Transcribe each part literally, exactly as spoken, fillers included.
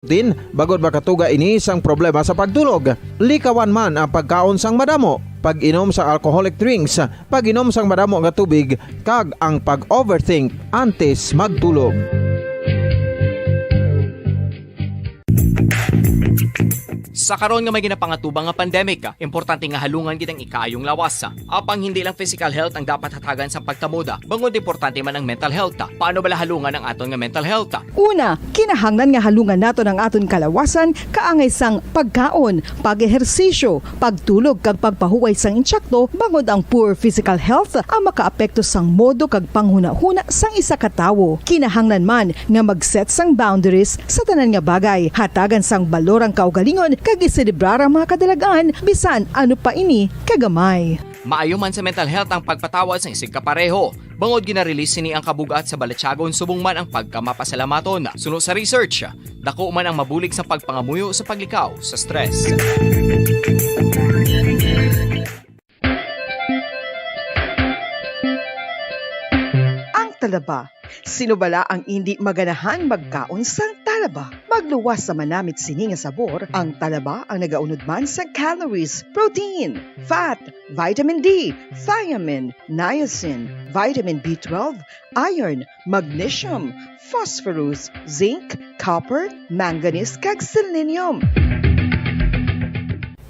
Din, bangod makatuga ini sang problema sa pagtulog. Likawan man ang pagkaon sang madamo, pag-inom sang alcoholic drinks, pag-inom sang madamo nga tubig, kag ang pag-overthink antes magtulog. Sa karon nga may ginapangatubang nga pandemic, importante nga halungan gid ang ikaayong lawas. Apang hindi lang physical health ang dapat hatagan sang pagtamod, bangod importante man ang mental health. Paano bala halungan ang aton nga mental health? Una, kinahanglan nga halungan naton ang aton kalawasan kaangay sang pagkaon, pag-ehersisyo, pagtulog kag pagpahuway sang intsakto, bangod ang poor physical health ang makaapekto sang modo kag panghunahuna sang isa ka tawo. Kinahanglan man nga mag-set sang boundaries sa tanan nga bagay, hatagan sang balor ang kaugalingon kag iselebrar ang mga kadalag-an, bisan ano pa ini kagamay. Maayo man sa mental health ang pagpatawad sang isigkapareho, bangod gina-release sini ang kabug-at sa balatyagon subong man ang pagkamapasalamaton. Suno sa research, dako man ang mabulig sa pagpangamuyo sa paglikaw sa stress. Ang talaba. Sino bala ang indi maganahan magkaon sang talaba? Magluwas sa manamit sini nga sabor, ang talaba ang nagaunod man sang calories, protein, fat, vitamin D, thiamine, niacin, vitamin B twelve, iron, magnesium, phosphorus, zinc, copper, manganese, kag selenium.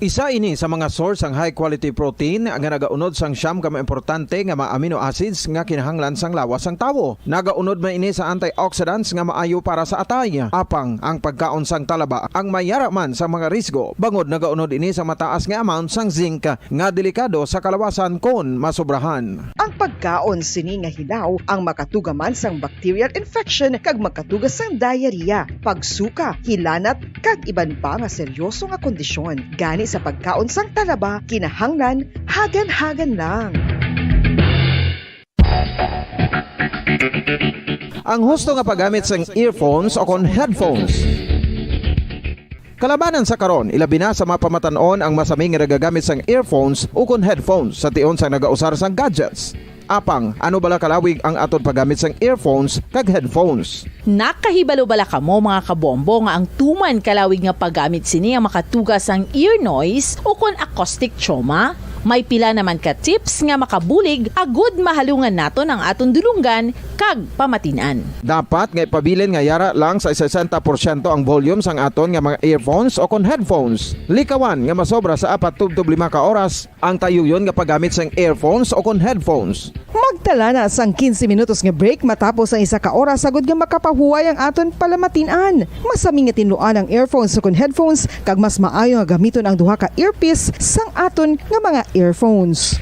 Isa ini sa mga source sang high quality protein nga nagaunod sang siyam ka mga importante nga mga amino acids nga kinahanglan sang lawas sang tawo. Nagaunod man ini sa antioxidants nga maayo para sa atay. Apang ang pagkaon sang talaba ang mayara man sa mga risgo, bangod nagaunod ini sa mataas nga amount sang zinc nga delikado sa kalawasan kon masobrahan. Ang pagkaon sini nga hilaw ang makatuga man sang bacterial infection kag makatuga sang diarrhea, pagsuka, hilanat, kag iban pa nga seryoso nga kondisyon. Gani sa pagkaon sang talaba, kinahanglan hagan-hagan lang. Ang husto nga paggamit sang earphones o kon headphones. Kalabanan sa karon, ilabi na sa mga pamatan-on ang masami nga nagagamit sang earphones ukon headphones sa tion sang nagausar sang gadgets. Apang, ano bala kalawig ang aton paggamit sang earphones kag headphones? Nakahibalo bala kamo, mga kabombo, nga ang tuman kalawig nga paggamit sini ang makatuga sang ear noise ukon acoustic trauma? May pila naman ka tips nga makabulig agud mahalungan naton ang aton dulonggan kag pamatin-an. Dapat nga ipabilin nga yara lang sa sesenta porsyento ang volume sang aton nga mga earphones o kon headphones. Likawan nga masobra sa apat tubtob lima ka oras ang tayuyon nga paggamit sang earphones o kon headphones. Magtala na sang quince minutos nga break matapos ang isa ka oras agud nga makapahuway ang aton palamatin-an. Masami nga tinluan ang earphones o kon headphones, kag mas maayo nga gamiton ang duha ka earpiece sang aton nga mga earphones.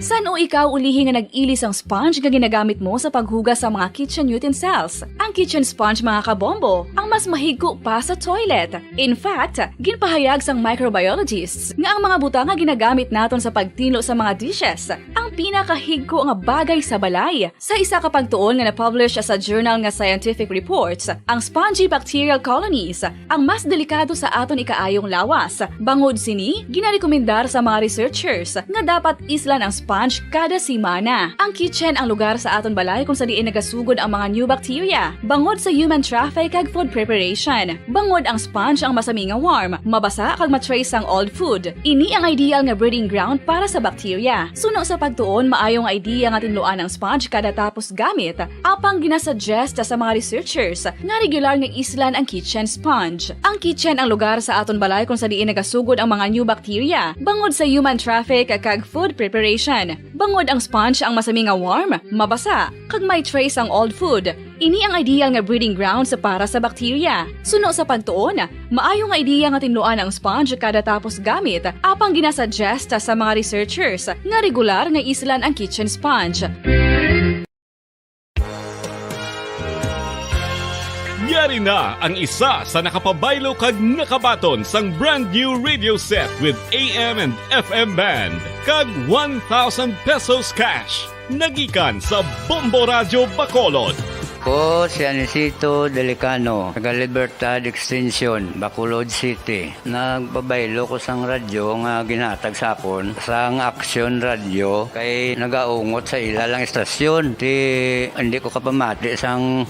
San-o ikaw ulihi nga nag-ili sang sponge nga ginagamit mo sa paghugas sa mga kitchen utensils? Ang kitchen sponge, mga kabombo, ang mas mahigko pa sa toilet. In fact, ginpahayag sang microbiologists nga ang mga butang nga ginagamit naton sa pagtinlo sa mga dishes ang pinakahigko nga bagay sa balay. Sa isa ka pagtuon nga na-publish sa journal nga Scientific Reports, ang spongy bacterial colonies ang mas delikado sa aton ikaayong lawas. Bangod sini, ginarekomendar sa mga researchers nga dapat islan ang sponge kada semana. Ang kitchen ang lugar sa aton balay kung sa diin nagasugod ang mga new bacteria bangod sa human traffic kag food preparation. Bangod ang sponge ang masami nga warm, mabasa kag ma-trace sang old food. Ini ang ideal nga breeding ground para sa bacteria. Suno sa pagtuon, maayo nga idea nga tinluan ang sponge kada tapos gamit. Apang ginasuggest sa mga researchers nga regular nga islan ang kitchen sponge. Ang kitchen ang lugar sa aton balay kung sa diin nagasugod ang mga new bacteria bangod sa human traffic kag food preparation. Bangod ang sponge ang masami nga warm, mabasa, kag may trace ang old food. Ini ang ideal nga breeding grounds para sa bacteria. Suno sa pagtuon, maayo nga idea nga tinluan ang sponge kada tapos gamit, apang ginasuggest sa mga researchers nga regular nga islan ang kitchen sponge. Yari na ang isa sa nakapabaylo kag nakabaton sang brand new radio set with A M and F M band kag one thousand pesos cash. Nagikan sa Bombo Radyo Bacolod. Ko si Anisito Delicano, taga Libertad Extension, Bacolod City. Nagpabaylo ko sang radyo nga ginhatag sa akon sang Aksyon Radyo kay nagaungot sa ila lang istasyon. Ti, hindi ko kapamati sang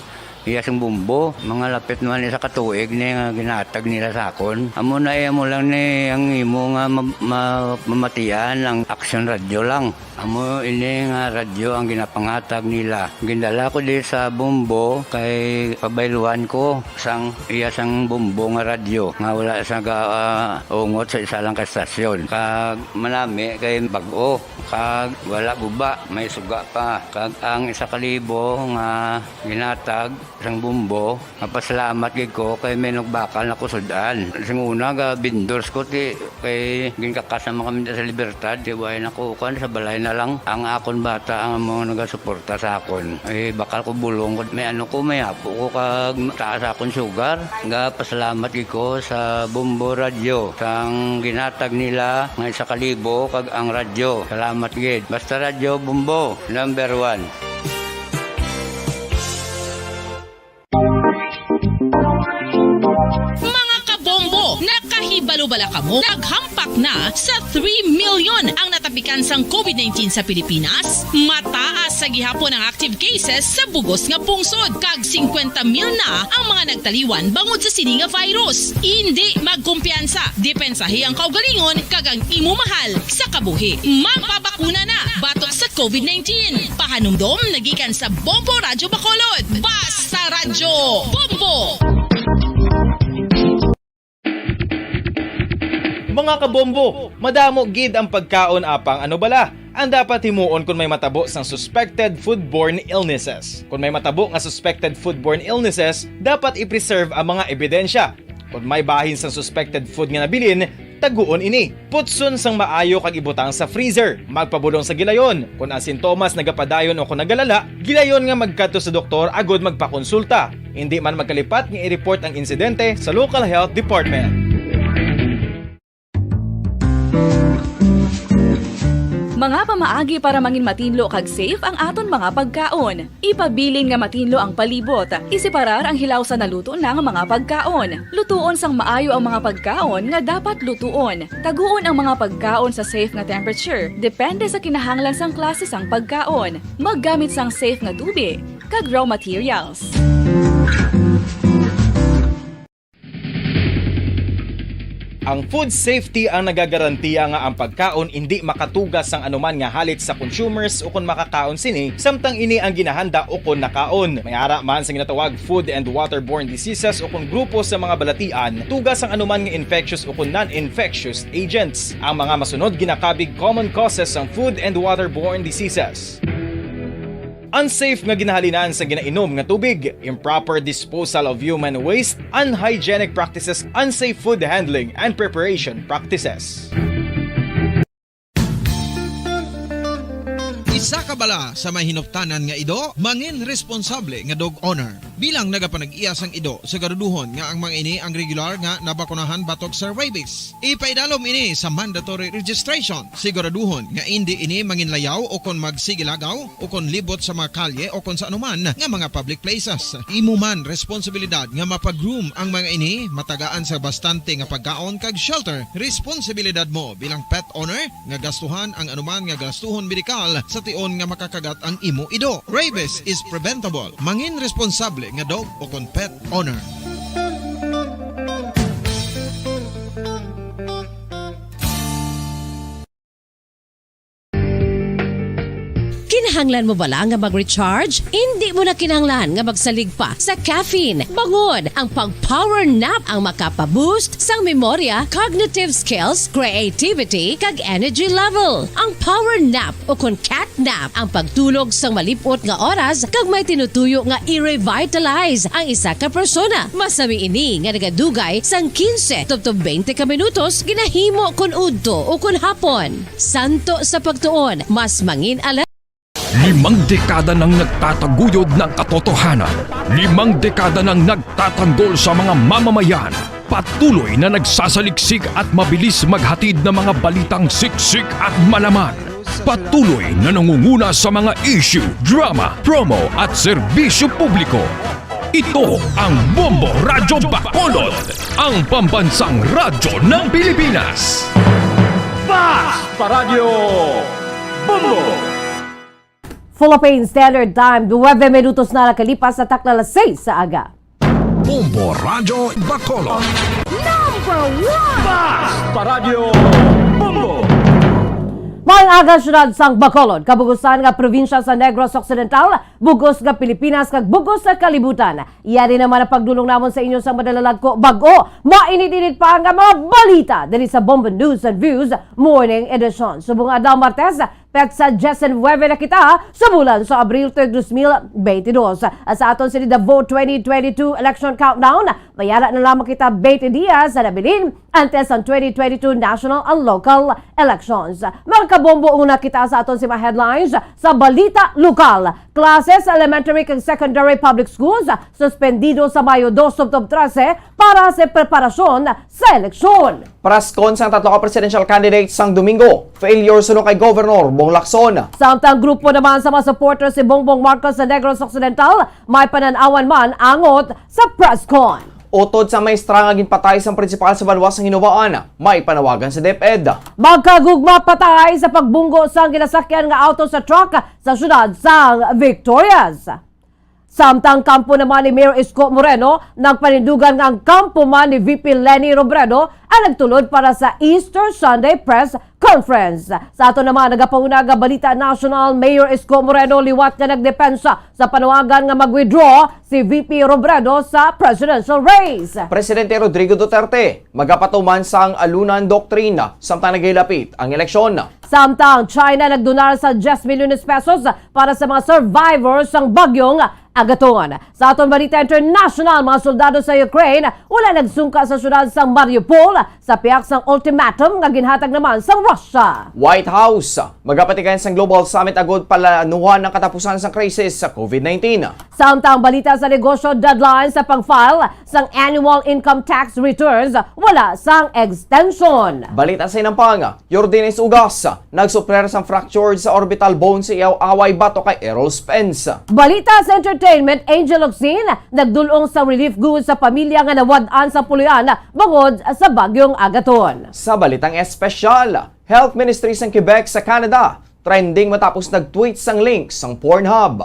iya sing bumbo. Mga lapit naman isa ka tuig ni nga ginhatag nila sa akon. Amo na, eh, amo lang ni ang imo nga ma-, ma-, mamatian ang Aksyon Radyo lang. Amo ini nga radyo ang ginapanghatag nila. Gindala ko di sa bumbo kay pabayluhan ko sang iya sang bumbo nga radyo nga wala sa ga, ah, ungot sa isa lang ka estasyon. Kag manami kay bag-o, kag wala guba, may suga pa. Kag ang isa ka libo nga ginhatag sang bumbo, mapasalamat gid ko kay may nagbakal na ko sud-an. Sing una, ga vendors ko, ti, kay ginkakas naman kami sa Libertad, ti, way na ko, kuwan, sa balay na lang. Ang akon bata ang mga nagasuporta sa akon. Eh, bakal ko bulong ko, may ano ko, may apo ko, kag taas akon sugar. Ga pasalamat gid ko sa Bombo Radyo, sang ginhatag nila nga isa ka libo, kag ang radyo. Salamat gid. Basta Radyo Bombo, number one. Mga kabombo, nakahibalo bala kamo? Naghampak na sa three million ang natapikan sang covid nineteen sa Pilipinas. Mataas sa gihapon ang active cases sa bugos nga pungsod, kag singkwenta mil na ang mga nagtaliwan bangod sa sini nga virus. Indi magkumpiyansa, depensahi ang kaugalingon kag ang imo mahal sa kabuhi. Magpabakuna na batok sa covid nineteen. Pahanumdom nagikan sa Bombo Radyo Bacolod. Basta Radyo Bombo! Mga kabombo, madamo gid ang pagkaon, apang ano bala ang dapat himuon kon may matabo sang suspected foodborne illnesses? Kon may matabo nga suspected foodborne illnesses, dapat i-preserve ang mga ebidensya. Kon may bahin sang suspected food nga nabilin, taguon ini. Putson sang maayo kag ibutang sa freezer. Magpabulong sa gilayon. Kon ang sintomas nagapadayon o kon nagalala, gilayon nga magkadto sa doktor agud magpakonsulta. Indi man magkalipat nga i-report ang insidente sa local health department. Mga pamaagi para mangin matinlo kag safe ang aton mga pagkaon. Ipabilin nga matinlo ang palibot. Iseparar ang hilaw sa naluto na nga mga pagkaon. Lutuon sang maayo ang mga pagkaon nga dapat lutuon. Taguon ang mga pagkaon sa safe nga temperature, depende sa kinahanglan sang klase sang pagkaon. Maggamit sang safe nga tubi kag raw materials. Ang food safety ang nagagarantiya nga ang pagkaon indi makatuga sang anuman nga halit sa consumers ukon makakaon sini, samtang ini ang ginahanda ukon nakaon. May ara man sa ginatawag food and waterborne diseases ukon grupo sa mga balatian, tuga sang anuman nga infectious ukon non-infectious agents. Ang mga masunod ginakabig common causes sang food and waterborne diseases. Unsafe nga ginahalinan sa ginainom nga tubig, improper disposal of human waste, unhygienic practices, unsafe food handling and preparation practices. Isa ka bala sa may hinuptanan nga ido, mangin responsable nga dog owner. Bilang nagapanag-iya sang ido, siguraduhon nga ang mga ini ang regular nga nabakunahan batok sa rabies. Ipaidalom ini sa mandatory registration. Siguraduhon nga indi ini manginlayaw o kon magsigilagaw o kon libot sa mga kalye o kon sa anuman nga mga public places. Imo man responsibilidad nga mapa-groom ang mga ini, matagaan sa bastante nga pagkaon kag shelter. Responsibilidad mo bilang pet owner nga gastuhan ang anuman nga gastuhon medikal sa tion nga makakagat ang imo ido. Rabies is preventable. Mangin responsable nga dog o kon pet owner. Kinahanglan mo bala nga mag-recharge? Indi mo na kinahanglan nga magsalig pa sa caffeine. Bangod ang pag-power nap ang makapa-boost sang memorya, cognitive skills, creativity, kag energy level. Ang power nap o kon cat nap ang pagtulog sang malip-ot nga oras kag may tinutuyo nga i-revitalize ang isa ka persona. Masami ini nga nagadugay sang quince tubtob twenty ka minutos ginahimo kon udto o kon hapon. Santo sa pagtuon, mas mangin-alert. Limang dekada nang nagtataguyod ng katotohanan. Limang dekada nang nagtatanggol sa mga mamamayan. Patuloy na nagsasaliksik at mabilis maghatid ng mga balitang siksik at malaman. Patuloy na nangunguna sa mga issue, drama, promo at serbisyo publiko. Ito ang Bombo Radyo Bacolod, ang pambansang radyo ng Pilipinas. Fast Paradyo Bombo! Philippine Standard Time, nuwebe minutos na nakalipas sa takna alas seis sa aga. Bombo Radyo Bacolod. Number one! Fast Paradyo Bombo! Maayong aga, siyudad sang Bacolod, kabugusan nga probinsya sa Negros Occidental, bugos nga Pilipinas, kag bugos sa kalibutan. Yari naman ang pagdulong namon sa inyo sa madalalag ko, bag-o, mainit-init pa nga mga balita diri sa Bombo News and Views Morning Edition. Subong adlaw Martes, petsa diyes nuwebe na kita sa bulan sa Abril tuig dos mil beintidos. Sa aton sini The Vote twenty twenty-two Election Countdown, mayara na lamang kita twenty days na nabilin antes ang twenty twenty-two national and local elections. Mga kabombo, una kita sa aton sini mga headlines sa balita lokal. Klase sa elementary kag secondary public schools suspendido sa Mayo dos tubtob trese para sa preparasyon sa eleksyon. Praskon sang tatlo ka presidential candidates sang Domingo, failure suno kay Governor Bong Lacson. Samtang grupo naman sa mga supporters si Bongbong Marcos sa Negros Occidental, may panan-awan man angot sa press con. Utod sa maestra nga ginpatay sang prinsipal sa banwa sang Hinoa-an, may panawagan sa DepEd. Magkagugma patay sa pagbunggo sang ginasakyan nga auto sa truck sa siyudad sang Victorias. Samtang kampo naman ni Mayor Isko Moreno, nagpanindugan nga ang kampo man ni V P Leni Robredo ang nagtulod para sa Easter Sunday press conference. Sa ato naman nagapanguna nga balita national, Mayor Isko Moreno liwat nga nagdepensa sa panawagan nga mag-withdraw si V P Robredo sa presidential race. Presidente Rodrigo Duterte magapatuman sang alunan doktrina samtang nagahilapit ang eleksyon. Samtang China nagdonar sa diyes milyones pesos para sa mga survivors sang Bagyong Agaton. Sa aton balita international, mga soldado sa Ukraine wala nagsungka sa siyudad sang Mariupol sa pihak sang ultimatum nga ginhatag naman sang Russia. White House magapatigayon sang Global Summit agod palanuhan ang katapusan sang krisis sa COVID nineteen. Samtang balita sa negosyo, deadline sa pag-file sang annual income tax returns, wala sang extension. Balita sa inampang, Yordenes Ugas nagsupler sang fracture sa orbital bone sa iya away batok kay Errol Spence. Balita sa entertainment, Angel Locsin nagdul-ong sa relief goods sa pamilya nga nawad-an sa puloy-an bangod sa Bagyong Agaton. Sa balitang espesyal, Health Ministry sang Quebec sa Canada trending matapos nag-tweet sang link sang Pornhub.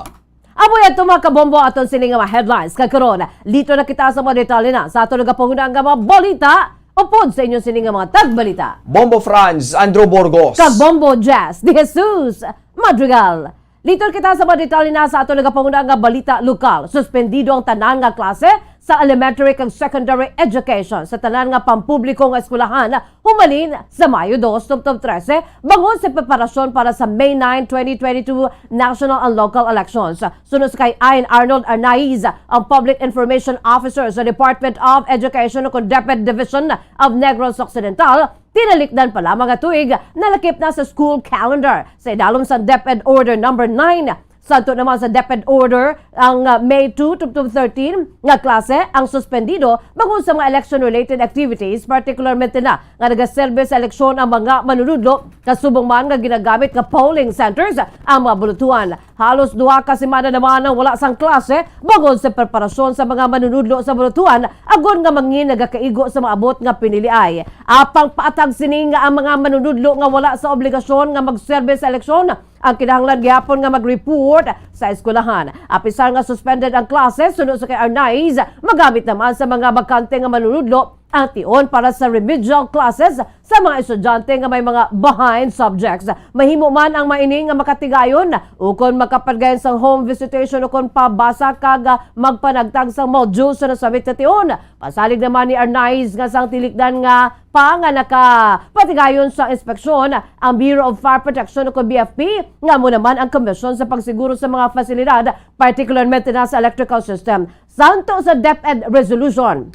Amo yan, mga kabombo, aton sini nga mga headlines. Kag karon, listo na kita sa mga detalye na sa aton nagapanguna nga mga balita. Upod sa inyo sini nga mga tagbalita, Bombo Franz Andrew Burgos kag Bombo Jazz De Jesus Madrigal. Listo kita sa mga detalye na sa aton nagapanguna nga balita lokal. Suspendido ang tanan nga klase sa elementary kag secondary education sa tanan nga pampubliko nga eskwelahan humalin sa Mayo dos tubtob trese, bangod sa preparasyon para sa May nine, twenty twenty-two national and local elections. Suno sa kay Ian Arnold Arnaiz, ang Public Information Officer sa Department of Education o kon DepEd Division of Negros Occidental, tinalikdan pa lamang nga tuig nalakip na sa school calendar sa idalom sa DepEd Order Number Nine. Santo naman sa DepEd Order, ang, ah, May two to thirteen nga klase ang suspendido bangod sa mga election-related activities, partikularmente na nga nagaserbe sa eleksyon ang mga manunudlo, kasubong man nga ginagamit nga polling centers ang mga bulutuhan. Halos duha ka semana naman ang wala sang klase bangod sa preparasyon sa mga manunudlo sa bulutuhan, agod nga mangin nagakaigo sa maabot nga piniliay. Apang paatag sini nga ang mga manunudlo nga wala sa obligasyon nga magserbe sa eleksyon ang kinahanglan gihapon nga mag-report sa eskwelahan. Apisar nga suspended ang klase, suno sa kay Arnaiz, magamit naman sa mga bakante nga manunudlo ang tion para sa remedial classes sa mga estudyante nga may mga behind subjects. Mahimo man ang maini nga makatigayon ukon makapatigayon sang home visitation ukon pabasa kag magpanagtag sang modules sa nasabit nga tion. Pasalig naman ni Arnaiz nga sang tilikdan nga pa nga nakapatigayon sa inspeksyon ang Bureau of Fire Protection o kon B F P, nga amo naman ang komisyon sa pagsiguro sa mga pasilidad, partikularmente na sa electrical system. Santo sa DepEd resolution,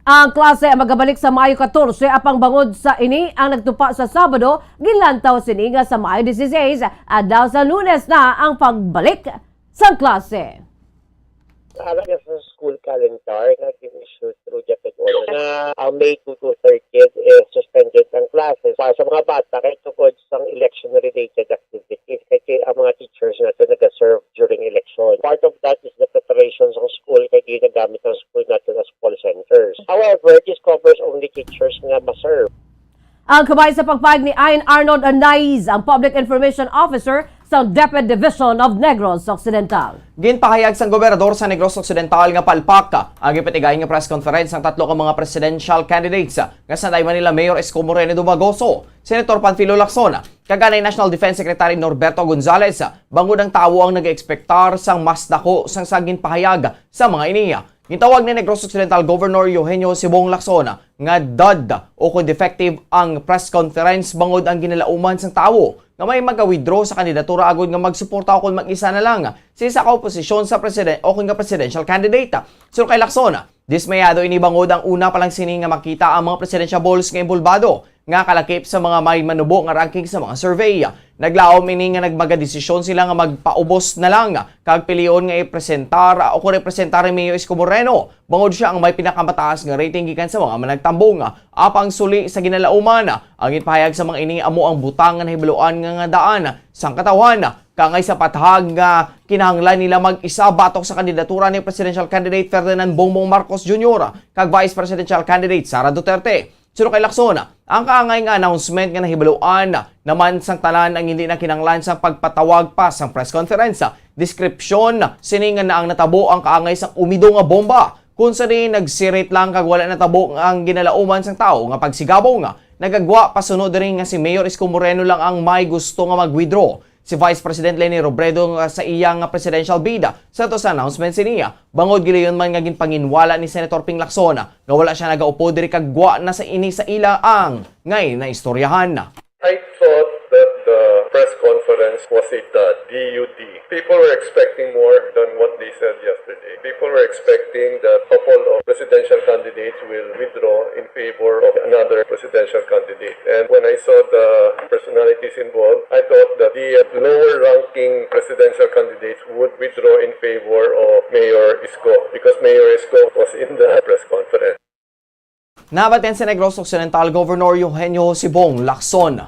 ang klase magabalik sa Mayo katorse, apang bangod sa ini ang nagtupa sa Sabado, ginlantaw sini nga sa Mayo dieciséis, adlaw sa Lunes na ang pagbalik sa klase. Alang sa school calendar nga gin-issue through the P E D order nga ang May two to thirtieth is suspended ang classes para sa mga bata kay tungod sa election-related activities, kay ang mga teachers nato nag-serve during election. Part of that is the preparation sa school kay ginagamit ang school nato as call centers. However, this covers only teachers nga ma-serve. Ang kamay sa pagpahayag ni Ian Arnold Anais, ang Public Information Officer sa DepEd Division of Negros Occidental. Ginpahayag sang gobernador sa Negros Occidental nga palpak ang ipatigayon nga press conference sang tatlo ka mga presidential candidates nga Sanday Manila Mayor Isko Moreno Dumagoso, Senator Panfilo Lacson, kag anay National Defense Secretary Norberto Gonzales, bangod ang tawo ang nag-eekspektar sang mas dako sang sa ginpahayag sa mga ini. Gintawag ni Negros Occidental Governor Eugenio Sibong Lacson nga dead o kon defective ang press conference bangod ang ginalauman sang tawo nga may maga-withdraw sa kandidatura agod nga magsuporta o kon mag-isa na lang sa isa ka oposisyon sa presiden o kon nga presidential candidate. Suno kay Lacson, dismayado ini bangod ang una pa lang sini nga makita ang mga presidential balls nga inbolbado nga kalakip sa mga may manubo nga ranking sa mga survey. Naglaom ini nga nagmagadesisyon sila nga magpaubos na lang kag pilion nga ipresentar o kon representar ni Mayor Isko Moreno, bangod sia ang may pinakamataas nga rating gikan sa mga managtambong. Apang suli sa ginalauman, ang ginpahayag sa mga ini amo ang butang nga nahibaluan nga nga daan sang katawhan, kaangay sa pathag nga kinahanglan nila mag-isa batok sa kandidatura ni presidential candidate Ferdinand Bongbong Marcos Junior kag vice presidential candidate Sara Duterte. Suno kay Lacson, ang kaangay nga announcement nga nahibaluan naman sang tanan ang hindi na kinahanglan sang pagpatawag pa sang press conference. Deskripsyon sini nga na ang natabo ang kaangay sang umido nga bomba, kung sa diin nagsirit lang kag wala natabo ang ginalauman sang tawo nga pagsigabong. Nagagwa pa suno diri nga si Mayor Isko Moreno lang ang may gusto nga mag-withdraw. Si Vice President Leni Robredo nga sa iya nga presidential bid sa to sa announcement siniya, bangod gilayon man nga ginpanginwala ni Senator Ping Lacson nga wala sia nagaupod diri kag gwa na sa ini sa ila ang ngay naistoryahan. I thought that the press conference was a dud, D U D. People were expecting more than what they said yesterday. People were expecting that a couple of presidential candidates will withdraw in favor of another presidential candidate. And when I saw the personalities involved, I thought that the lower ranking presidential candidates would withdraw in favor of Mayor Isko because Mayor Isko was in the press conference. Nabatian sa Negros Occidental Governor Eugenio Sibong Lacson.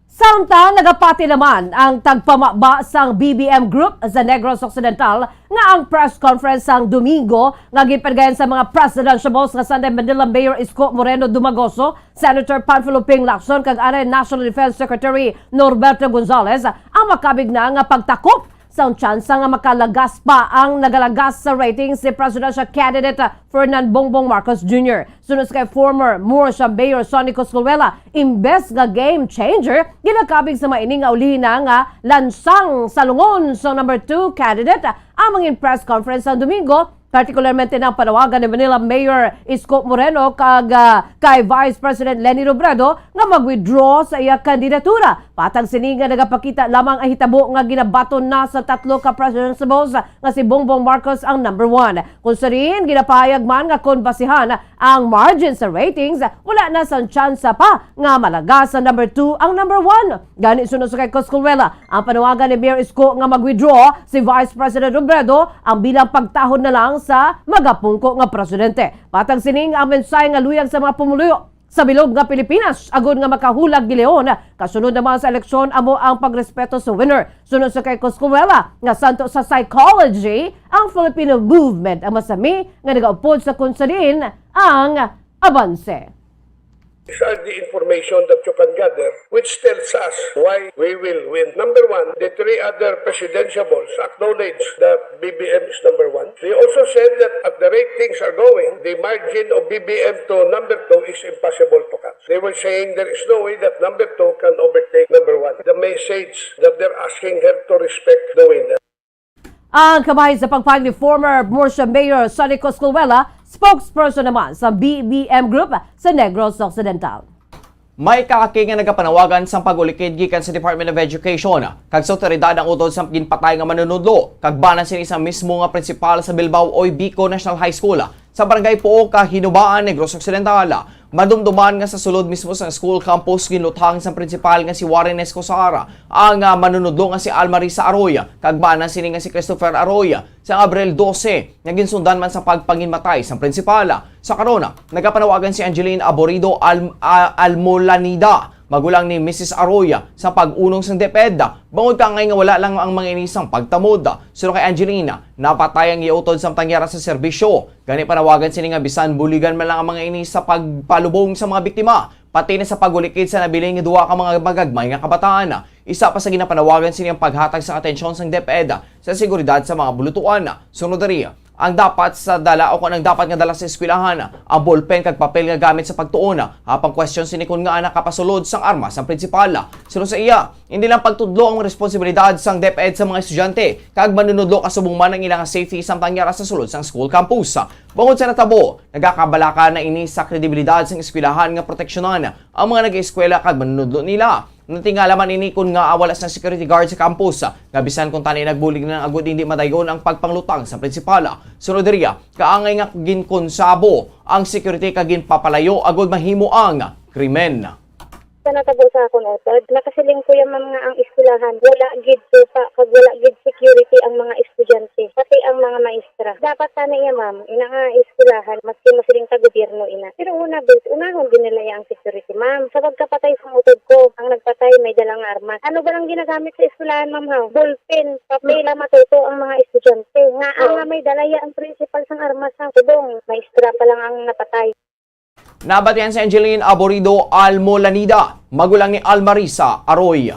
Samtang nagapati naman ang tagpamaba sang B B M Group sa Negros Occidental nga ang press conference sang Domingo nga ginpatigayon sa mga presidential balls nga Sanday Manila Mayor Isko Moreno Dumagoso, Senator Panfilo Ping Lacson kag anay National Defense Secretary Norberto Gonzales ang makabig na nga pagtakop sang tsansa nga makalagas pa ang nagalagas sa ratings si presidential candidate Ferdinand Bongbong Marcos Junior. Suno sa kay former Murcia Mayor Sonny Coscolluela, imbes nga game changer, ginakabig sa mga ini nga ulihina nga lansang sa lungon sa number two candidate ang mangin press conference sang Domingo, partikularmente na ang panawagan ni Manila Mayor Isko Moreno kag, ah, kay Vice President Leni Robredo nga mag-withdraw sa iya kandidatura. Patag sini nga nagapakita lamang ang hitabo nga ginabaton na sa tatlo ka presidential balls nga si Bongbong Marcos ang number one. Kung sa diin, ginapahayag man nga kon basihan ang margin sa ratings, wala na sang tsansa pa nga malagas sa number two ang number one. Gani, suno sa kay Coscolluela, ang panawagan ni Mayor Isko nga mag-withdraw si Vice President Robredo ang bilang pagtahod na lang sa magapungko nga presidente. Patag sini nga ang mensahe nga luyag sa mga pumuluyo sa bilog nga Pilipinas agod nga makahulag gilayon kasunod naman sa eleksyon amo ang pagrespeto sa winner. Suno sa kay Coscolluela nga santo sa psychology ang Filipino movement ang masami nga nagaupod sa kung sa diin ang abanse. These are the information that you can gather, which tells us why we will win. Number one, the three other presidential balls acknowledge that B B M is number one. They also said that at the rate things are going, the margin of B B M to number two is impossible to cut. They were saying there is no way that number two can overtake number one. The message that they're asking her to respect the winner. Ang kabahin sa pagpahayag ni former Murcia Mayor Sonny Coscolluela, spokesperson naman sa B B M Group sa Negros Occidental. May kaakig nga nagapanawagan sang pag-ulikid gikan sa Department of Education kag sa awtoridad ang utod sa ginpatay nga manunudlo kag bana sini sa mismo nga prinsipal sa Bilbao Oy Bico National High School sa Barangay Puo, Kahinubaan, Negros Occidental. Madumduman nga sa sulod mismo sang school campus, ginluthang sang prinsipal nga si Warren Escosar ang, ah, manunudlo nga si Almarisa Arroy kag bana sini nga si Christopher Arroy. Sa Abril dose, nga ginsundan man sa pagpanginmatay sang prinsipal. Sa karon, nagapanawagan si Angeline Aborido Al-, A-, Almolanida, magulang ni Missus Arroy, sa pag-unong sang DepEd, bangod kaangay nga wala lang ang mga ini sang pagtamod. Suno kay Angeline, napatay ang iya utod samtang yara sa serbisyo. Gani panawagan sini nga bisan buligan man lang ang mga ini sa pagpalubong sa mga biktima, pati na sa pag-ulikid sa nabilin nga duha ka mga magagmay nga kabataan. Isa pa sa ginapanawagan sini ang paghatag sa atensyon sang DepEd sa seguridad sa mga bulutuan. Sunod diri, ang dapat sa dala o kung ang dapat nga dala sa eskwelahan, ang ballpen kag papel nga gamit sa pagtuon, apang question sini kun ngaa nakapasulod sang armas ang prinsipal. Suno sa iya, hindi lang pagtudlo ang responsibilidad sang DepEd sa mga estudyante kag manunudlo kasubong man ang ilang safety samtang yara sa sulod sang school campus. Bangod sa natabo, nagakabalaka na ini sa kredibilidad sang eskwelahan nga proteksyonan ang mga nag-eskwela kag manunudlo nila. Natingala man ini kun ngaa wala sang security guard sa campus, nga bisan kun tani nagbulig na agud hindi madayon ang pagpanglutang sa prinsipal. Sunod diriya, kaangay nga ginkonsabo ang security kag ginpapalayo agud mahimo ang krimen. Sa natabo sa akon utod, nakasiling ko ya, ma'am, nga ang eskwelahan wala gid supa kag wala gid security ang mga estudyante, pati ang mga maestra. Dapat tani ya, ma'am, ina nga eskwelahan, maski masiling ta gobyerno ina. Pero una, bes, unahon gid nila ya ang security, ma'am. Sa pagkapatay sa utod ko, ang nagpatay may dala nga armas. Ano ba lang ginagamit sa eskwelahan, ma'am, ha? Ballpen, papel, matuto ang mga estudyante. Nga ang nga may dala ya ang principal sang armas, ha? Subong, maestra pa lang ang napatay. Nabatian si Angeline Aborido Almolanida, magulang ni Almarisa Aroy.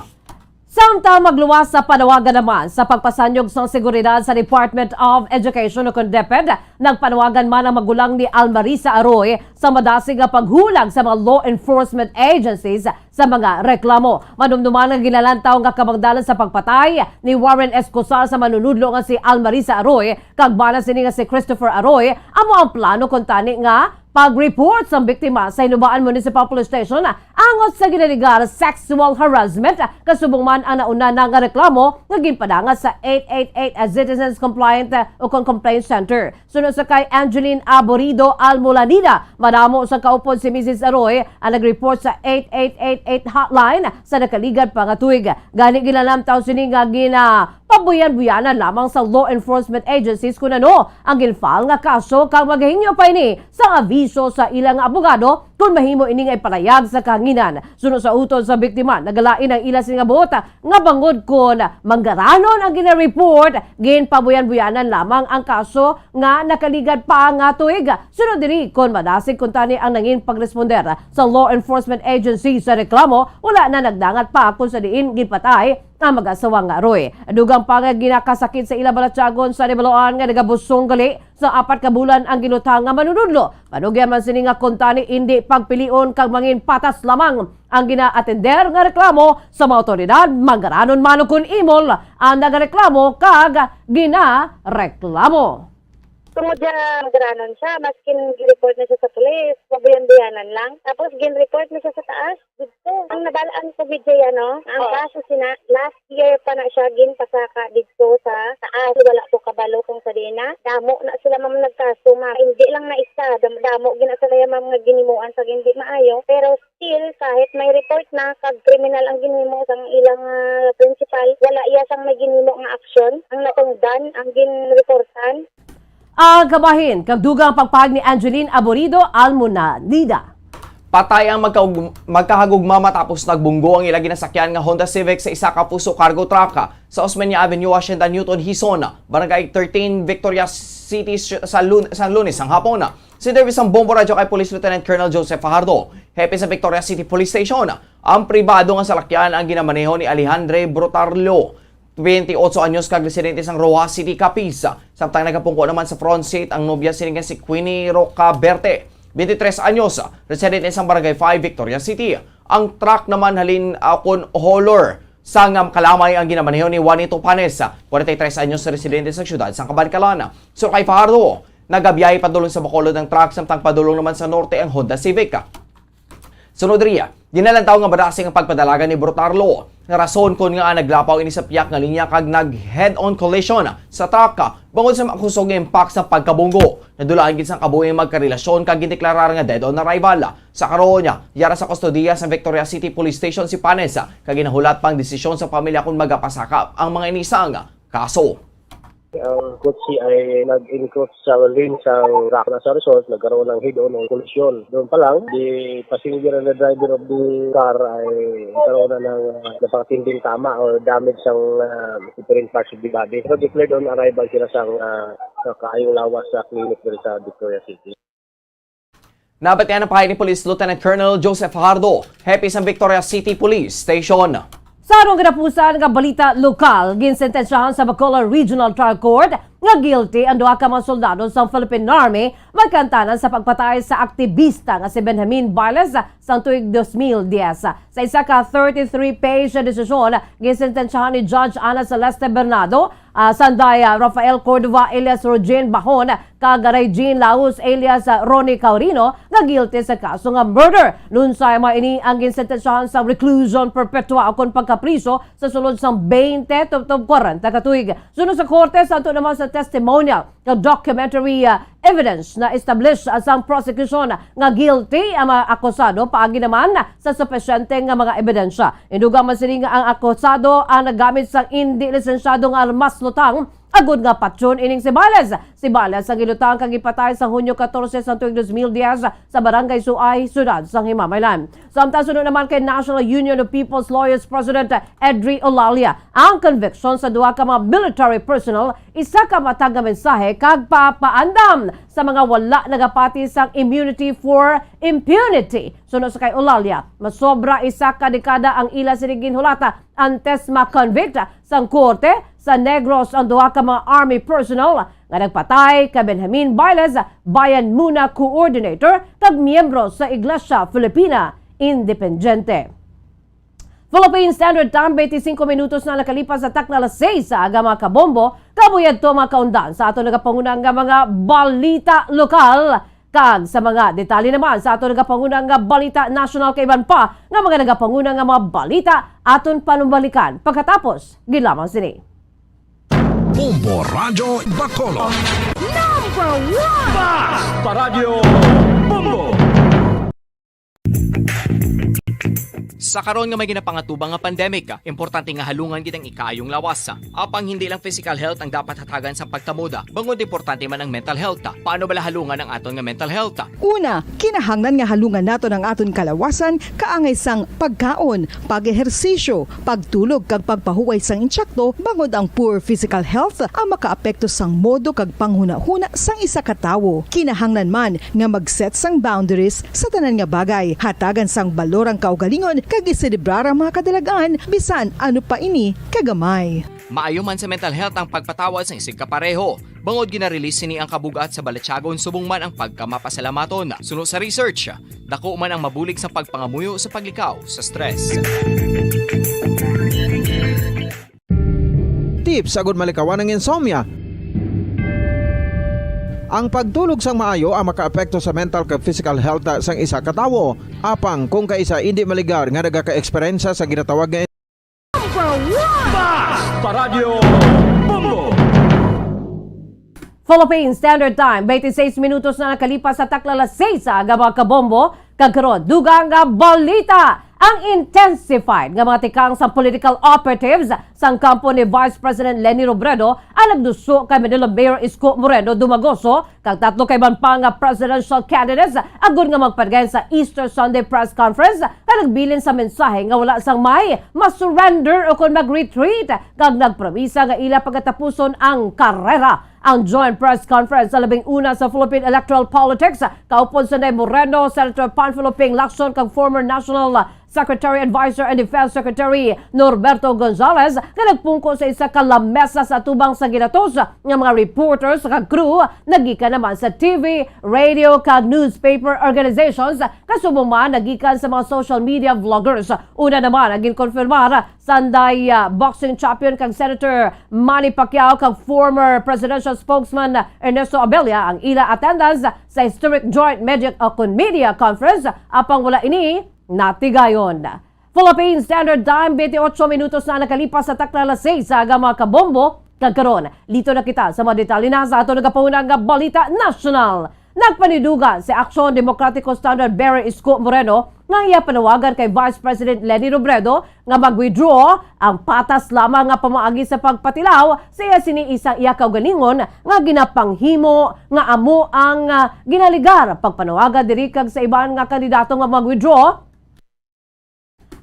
Samtang magluwas sa panawagan naman sa pagpasanyog sang seguridad sa Department of Education o kon DepEd, nagpanawagan man ang magulang ni Almarisa Aroy sa madasig nga paghulag sa mga law enforcement agencies sa mga reklamo. Madumduman nga ginalantaw nga kamangdalan sa pagpatay ni Warren Escosar sa manunudlo nga si Almarisa Aroy kag bana sini nga si Christopher Aroy, amo ang plano kuntani nga pag-report sang biktima sa Hinubaan Municipal Police Station angot sa ginalegar sexual harassment, kasubong man ang nauna na nga reklamo nga ginpadala sa eight eight eight Citizens Compliant o kon Complaint Center. Suno sa kay Angeline Aborido Almolanida, madamo sa kaupod si Missus Aroy ang nag-report sa eight eight eight eight hotline sa nakaligad pa nga tuig. Gani, ginalantaw sini nga gina pabuyan-buyanan lamang sa law enforcement agencies kon ano ang gin-file nga kaso, kag magahingyo pa ini sang aviso sa ila nga abogado kon mahimo ini nga ipalayag sa kahanginan. Suno sa utod sa biktima, nagalain ang ila sini nga buot nga bangod kon manggaranon ang gina-report, ginpabuyan-buyanan lamang ang kaso nga nakaligad pa nga tuig. Sunod diri, kon madasig kuntani ang nangin pagresponder sa law enforcement agency sa reklamo, wala na nagdangat pa kon sa diin ginpatay ang mag-asawa nga Aroy. Dugang pa nga ginakasakit sa ila balatyagon sa Dibaluan nga nagabusong gali sa apat ka bulan ang ginluthang nga manunudlo. Panugyan man sini nga kuntani indi pagpilion kag mangin patas lamang ang gina-atender nga reklamo sa mga awtoridad, manggaranon man o kon imol ang nagareklamo kag ginareklamo. Tungod sa manggaranon siya, maskin gi-report na siya sa pulis, mabuyan-buyanan lang. Tapos gin-report na siya sa taas, didto. Ang nabalaan ko gid siya, no, ang Oo. kaso sina, last year pa na siya ginpasaka didto sa taas. Wala ko kabalo kung sa diin na. Damo na sila, ma'am, nagkaso, ma'am. Hindi lang na isa, dam-, damo gina sila, ma'am, nga ginimuan sa hindi maayo. Pero still, kahit may report na, kag kriminal ang ginhimo sang ilang, ah, principal, wala iya sang may ginhimo nga aksyon. Ang natungdan, ang ginreportan. Ang kabahin kag dugang pagpahayag ni Angeline Aborido Almonadida. Patay ang magkaug-, magkahagugma matapos nagbunggo ang ila ginasakyan nga Honda Civic sa isa ka Fuso cargo truck sa Osmeña Avenue, Hacienda Newton, Hison, Barangay thirteen, Victoria City, sa Lun-, sa Lunes sang hapon. Sa interview sang Bombo Radyo kay Police Lieutenant Colonel Joseph Fajardo, hepe sa Victoria City Police Station, ang pribado nga salakyan ang ginamaneho ni Alejandre Brutarlo, twenty-ocho anyos kag residente sang Roxas City, Capiz. Samtang nagapungko naman sa front seat ang nobya sini nga si Queenie Rocaberte, twenty-tres anyos, residente sang Barangay five, Victoria City. Ang truck naman halin, ah, kon hauler sang, um, kalamay ang ginamaneho ni Juanito Panes, forty-tres anyos, residente sa siyudad sang Kabankalan. Suno kay Fajardo, nagabiyahe padulong sa Bacolod ang truck, samtang padulong naman sa norte ang Honda Civic. Sunod riya, ginalantaw nga madasig ang pagpadalagan ni Brutarlo nga rason kon ngaa naglapaw ini sa piyak nga linya kag nag head-on collision sa truck bangod sa makusog nga impact sa pagkabunggo. Nadulaan gid sang kabuhi ang magkarelasyon kag gindeklarar nga dead on arrival. Sa karon, yara sa kustodiya sa Victoria City Police Station si Panes kag ginahulat pa ang desisyon sa pamilya kon magapasaka ang mga inisang kaso. Ang kotse ay nag-encroach sa lane sang truck na sa result, nagkaroon ng head-on o kolisyon. Doon pa lang, the passenger and the driver of the car ay nagkaroon na ng, ah, napakatinding tama or damage sa, ah, different parts of the body. So, declared on arrival sila sa, ah, sa kaayong lawas sa clinic diri sa Victoria City. Nabatian ang pahay ni Police Lieutenant Colonel Joseph Fajardo, hepe sang Victoria City Police Station. Sa arong katapusan nga balita lokal, ginsentensyahan sa Bacolod Regional Trial Court nga guilty ang duha ka mga soldado sang Philippine Army magkaantanan sa pagpatay sa aktibista nga si Benjamin Bailes sang tuig dos mil diyes. Sa isa ka thirty-three page desisyon, ginsentensyahan ni Judge Ana Celeste Bernardo, ah, sanday, ah, Rafael Cordova alias Rogin Bahon, kag Regine Laus alias, ah, Ronnie Caurino nga guilty sa kaso nga murder. Lunsay man ini ang ginsentensyahan sa reclusion perpetua ukon pagkapriso sa sulod sang twenty tubtob kwarenta ka tuig. Suno sa korte, santo naman sa testimonial nga documentary, ah, evidence na establish sang prosecution nga guilty ang mga akusado paagi naman sa supisyente nga mga ebidensya. Indugang man sini nga ang akusado ang naggamit sang indi lisensyado nga armas lutang agud nga patyon ining si Bailes. Si Bailes ang gilutang kag gipatay sa Hunyo katorse sa tuig dos mil diyes sa Barangay Suay, Siyudad sang Himamaylan. Samtang suno naman kay National Union of People's Lawyers President Edry Olalia, ang conviction sa duha ka mga military personnel, isa ka matag nga mensahe kag papaandam sa mga wala nagapati sang immunity for impunity. Suno sa kay Olalia, masobra isa ka dekada ang ila sini ginhulata antes ma-convict sang korte sa Negros ang duha ka mga army personnel nga nagpatay kay Benjamin Bailes, Bayan Muna coordinator kag miyembro sa Iglesia Filipina Independiente. Philippine Standard Time, twenty-five minutos na nakalipas sa takna alas sais sa aga, mga kabombo. Kabuhi adto, mga kaundan, sa aton nagapanguna nga mga balita lokal. Kag sa mga detalye naman sa aton nagapanguna nga balita nasyonal kag iban pa nga mga nagapanguna nga mga balita, aton panumbalikan pagkatapos gid lamang sini. Bombo Radyo Bacolod. Number one! Basta Radyo Bombo! Sa karon nga may ginapangatubang nga pandemic, importante nga halungan gid ang ikaayong lawas. Apang hindi lang physical health ang dapat hatagan sa pagkamoda, bangod importante man ang mental health. Paano bala halungan ang aton nga mental health? Una, kinahanglan nga halungan naton ang aton kalawasan kaangay sang pagkaon, pag-ehersisyo, pagtulog kag pagpahuway sang insakto, bangod ang poor physical health ang makaapekto sang modo kag panghunahuna sang isa ka tawo. Kinahanglan man nga mag-set sang boundaries sa tanan nga bagay, hatagan sang balor ang kaugalingon kag iselebrar ang mga kadalag-an bisan ano pa ini kagamay. Maayo man sa mental health ang pagpatawad sang isigka pareho. Bangod gina-release sini ang kabug-at sa balatyagon subong man ang pagkamapasalamaton. Suno sa research, dako man ang mabulig sa pagpangamuyo sa paglikaw sa stress. Tips agud malikawan ang insomnia. Ang pagtulog sang maayo ang makaapekto sa mental kag physical health sang isa ka tawo. Apang kung kaisa indi maligar nga nagaka-eksperyensya sa ginatawag nga Number one! Basta Radyo Bombo! Philippine Standard Time, twenty-six minutos na nakalipas sa takna alas sais sa aga, mga kabombo. Kag karon, dugang nga balita, ang intensified nga mga tikang sa political operatives sang kampo ni Vice President Leni Robredo ang nagduso kay Manila Mayor Isko Moreno Dumagoso kag tatlo ka iban pa nga presidential candidates agud nga magpadayon sa Easter Sunday press conference, nga nagbilin sa mensahe nga wala sang may ma-surrender o kon mag-retreat, kag nagpromisa nga ila pagatapuson ang karera. Ang joint press conference sa labing una sa Philippine electoral politics, kaupod sanday Moreno, Senator Panfilo Ping Lacson, kag former National Secretary Advisor and Defense Secretary Norberto Gonzales, nga nagpungko sa isa ka lamesa sa atubang sa ginatos nga mga reporters kag crew, nagikan naman sa T V, radio, kag newspaper organizations, kasubong man nagikan sa mga social media vloggers. Una naman ang ginkonfirmar sanday, ah, boxing champion kag Senator Manny Pacquiao kag former presidential spokesman Ernesto Abella ang ila attendance sa historic joint media, o kon media conference, apang wala ini natigayon. Philippine Standard Time, twenty-eight minutos na nakalipas sa takna alas seis sa aga, mga kabombo. Kag karon, lito na kita sa mga detalye na sa ato nagapahuna nga balita nasyonal. Nagpanidugan si Aksyon Demokratiko Standard Bearer Isko Moreno nga iya panawagan kay Vice President Leni Robredo nga mag-withdraw ang patas lamang nga pamaagi sa pagpatilaw sa iya sini isang iya kaugalingon nga ginapanghimo nga amo ang, ah, ginaligar pagpanawagan diri kag sa iban nga kandidato nga mag-withdraw.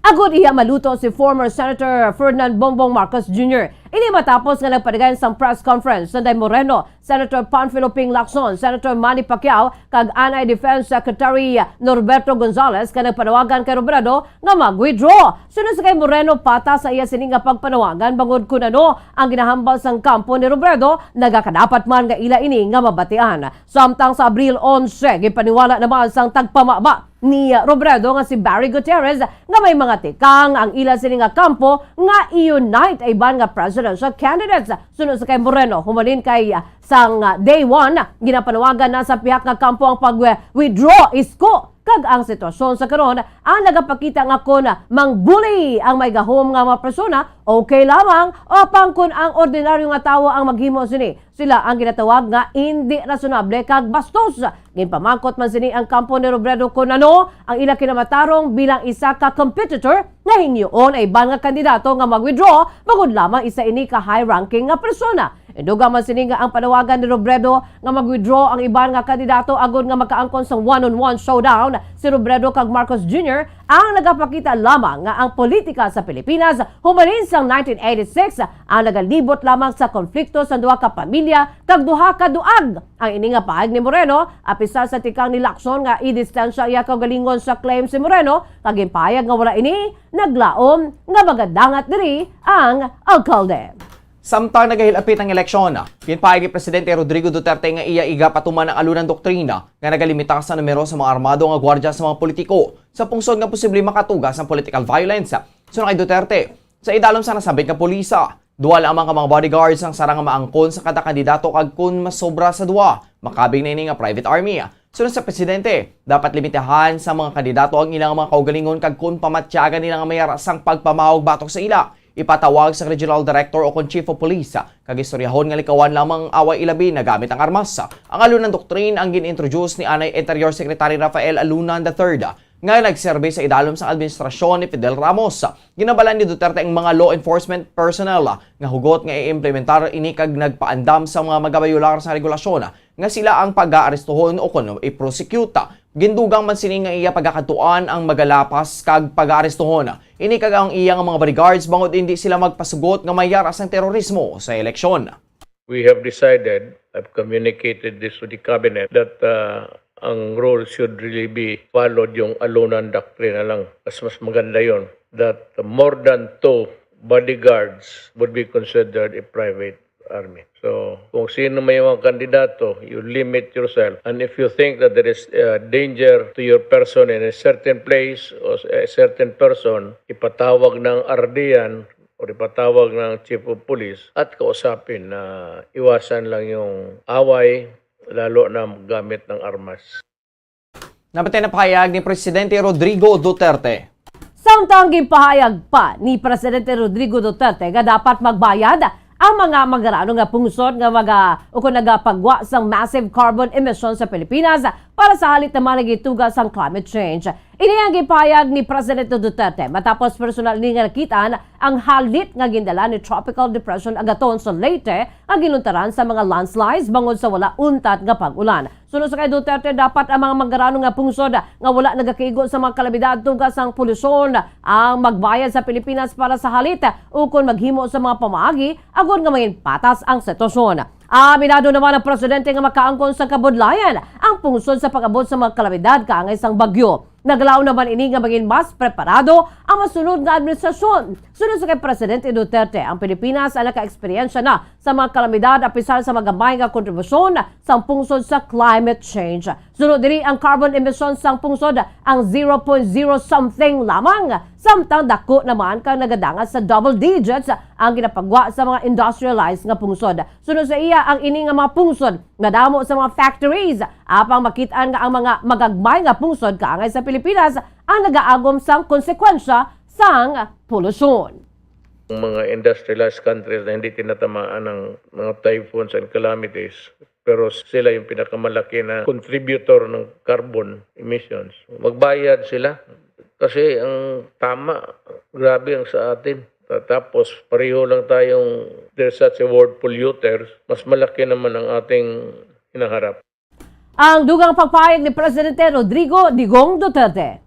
Agud iya maluto si former Senator Ferdinand Bongbong Marcos Junior. Ini matapos nga nagpadayon sang press conference Sunday Moreno, Senator Panfilo Ping Lacson, Senator Manny Pacquiao, kag Anay Defense Secretary Norberto Gonzales nga nagpanawagan kay Robredo nga mag-withdraw. Suno sa kay Moreno, patas sa iya sini nga pagpanawagan bangod kun ano ang ginahambal sang kampo ni Robredo, nagakadapat man nga ila ini nga mabatian. Samtang sa Abril onse, gipaniwala naman sang tagpamaba ni Robredo nga si Barry Gutierrez nga may mga tikang ang ila sini nga kampo nga i-unite ay iban nga presidential candidates. Suno sa kay Moreno, humalin kay, ah, sang, ah, day one, ginapanawagan na sa pihak nga kampo ang pag-withdraw isko kag ang sitwasyon sa karon ang nagapakita nga kon mangbuli ang may gahom nga mga persona, okay lamang, apang kon ang ordinaryo nga tawo ang maghimo sini, sila ang ginatawag nga indi rasonable kag bastos. Ginpamangkot man sini ang kampo ni Robredo kon ano ang ila kinamatarong bilang isa ka competitor nga hingyoon ang iban nga kandidato nga mag-withdraw, bangod lamang isa ini ka high-ranking nga persona. Induga man sini nga ang panawagan ni Robredo nga mag-withdraw ang iban nga kandidato agud nga makaangkon sang one-on-one showdown si Robredo kag Marcos Junior ang nagapakita lamang nga ang politika sa Pilipinas humalin sang nineteen eighty-six ang nagalibot lamang sa konflikto sa duha ka pamilya kag duha ka duag. Ang ini nga pahayag ni Moreno, apisar sa tikang ni Lacson nga idistensya iya kaugalingon sa claim si Moreno, kag ginpahayag nga wala ini naglaom nga magadangat diri ang alkalde. Samtang nagahilapit ang eleksyon, ginpahayag ni Presidente Rodrigo Duterte nga iya igapatuman ang alunan doktrina nga nagalimita sa numero sa mga armado nga gwardya sa mga politiko sa pungsod nga posible makatuga sang political violence. Suno kay Duterte, sa idalom sa nasambit nga pulisa, duha lamang ka mga bodyguards ang sarang nga maangkon sa kada kandidato, kag kon masobra sa duha, makabig na ini nga private army. Suno sa presidente, dapat limitahan sa mga kandidato ang ilang mga kaugalingon, kag kon pamatyagan nila nga may ara sang pagpamawag batok sa ila, ipatawag sa regional director o kon chief of police, kag istoryahon nga likawan lamang ang away ilabi na gamit ang armas. Ang alunan doktrina ang gin-introduce ni anay Interior Secretary Rafael Alunan the third, nga nagserbi sa idalom sang administrasyon ni Fidel Ramos. Ginabalan ni Duterte ang mga law enforcement personnel nga hugot nga i-implementar ini kag nagpaandam sa mga magabayular sa regulasyon nga sila ang pag-aarestuhon o kon i-prosecute. Gindugang man sini nga iya pagakadtuan ang magalapas kag pag-aarestuhon ini kag ang iya nga mga bodyguards bangod indi sila magpasugot nga may ara sang terorismo sa eleksyon. We have decided, I've communicated this to the cabinet, that, uh, ang rule should really be followed, yung alunan doktrina lang. Mas, mas maganda yon. That more than two bodyguards would be considered a private army. So, kung sino may mga kandidato, you limit yourself. And if you think that there is, uh, danger to your person in a certain place or a certain person, ipatawag ng R D yan o ipatawag ng chief of police at kausapin na iwasan lang yung away, lalo na gamit ng armas. Namatay na pahayag ni Presidente Rodrigo Duterte. Samtang ginpahayag pa ni Presidente Rodrigo Duterte nga dapat magbayad ang mga manggaranon nga pungsod nga maga-, o kung nagapagwa sang massive carbon emission sa Pilipinas para sa halit naman nagituga sang climate change. Ini ang gipahayag ni Presidente Duterte matapos personal ni nga nakitaan ang halit nga gindala ni Tropical Depression Agaton sa Leyte nga ginuntaran sa mga landslides bangod sa wala untat nga pag-ulan. Suno sa kay Duterte, dapat ang mga manggaranon nga pungsod nga wala nagakaigo sa mga kalamidad tuga sang polusyon ang magbayad sa Pilipinas para sa halit ukon maghimo sa mga pamaagi agod nga mangin patas ang sitwasyon. Aminado naman ang presidente nga makaangkon sa kabudlayan ang pungsod sa pag-abot sa mga kalamidad kaangay sang bagyo. Naglaom naman ini nga mangin mas preparado ang masunod nga administrasyon. Suno sa kay Presidente Duterte, ang Pilipinas ang nakaeksperyensya na sa mga kalamidad apisar sa magamay nga kontribusyon sang pungsod sa climate change. Suno diri, ang carbon emission sang pungsod ang zero point zero something lamang, samtang dako naman kang nagadangat sa double digits ang ginapagwa sa mga industrialized nga pungsod. Suno sa iya, ang ini nga mga pungsod nga damo sa mga factories, apang makit-an nga ang mga magagmay nga pungsod kaangay sa Pilipinas ang nagaagom sang konsekwensya sang polusyon. Ang mga industrialized countries na hindi tinatamaan ng mga typhoons and calamities, pero sila yung pinakamalaki na contributor ng carbon emissions. Magbayad sila kasi ang tama, grabe ang sa atin. Ta- Tapos pareho lang tayong, there's such a word, polluters, mas malaki naman ang ating hinaharap. Ang dugang pagpahayag ni Presidente Rodrigo Digong Duterte.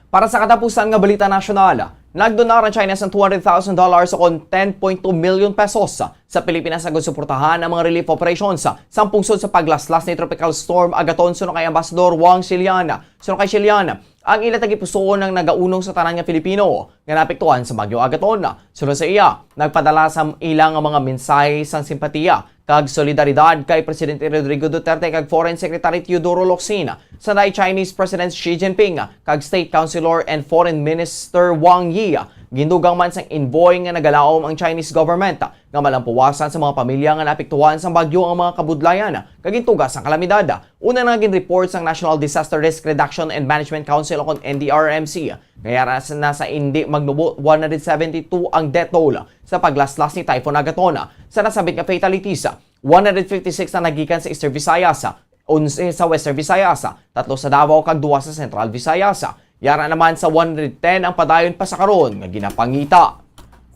Para sa katapusan nga balita nasyonal, nagdonar ang China sang two hundred thousand dollars o kon ten point two million pesos sa Pilipinas agud suportahan ang mga relief operations sang pungsod sa paglaslas ni Tropical Storm Agaton, suno kay Ambassador Wang Xilian. Suno kay Xilian, ang ila tagipusoon ang nagaunong sa tanan nga Filipino nga naapektuhan sa Bagyo Agaton. Suno sa iya, nagpadala sa ila nga mga mensahe sang simpatiya kag solidaridad kay Presidente Rodrigo Duterte kag Foreign Secretary Teodoro Locsin, sa naay Chinese President Xi Jinping kag State Councilor and Foreign Minister Wang Yi. Gindugang man sang envoy nga nagalaom ang Chinese government nga malampuwasan sa mga pamilya nga naapektuhan sang bagyo ang mga kabudlayan kag gintuga sang kalamidad. Una na gin-report sang National Disaster Risk Reduction and Management Council o kon N D R M C nga yara sa, na sa indi magnubo, one hundred seventy-two ang death toll sa paglaslas ni Typhoon Agaton. Sa nasambit nga fatalities, one hundred fifty-six ang nagikan sa Eastern Visayas, onse sa Western Visayas, tatlo sa Davao kag duha sa Central Visayas. Yara naman sa one hundred ten ang padayon pa sa karon nga ginapangita.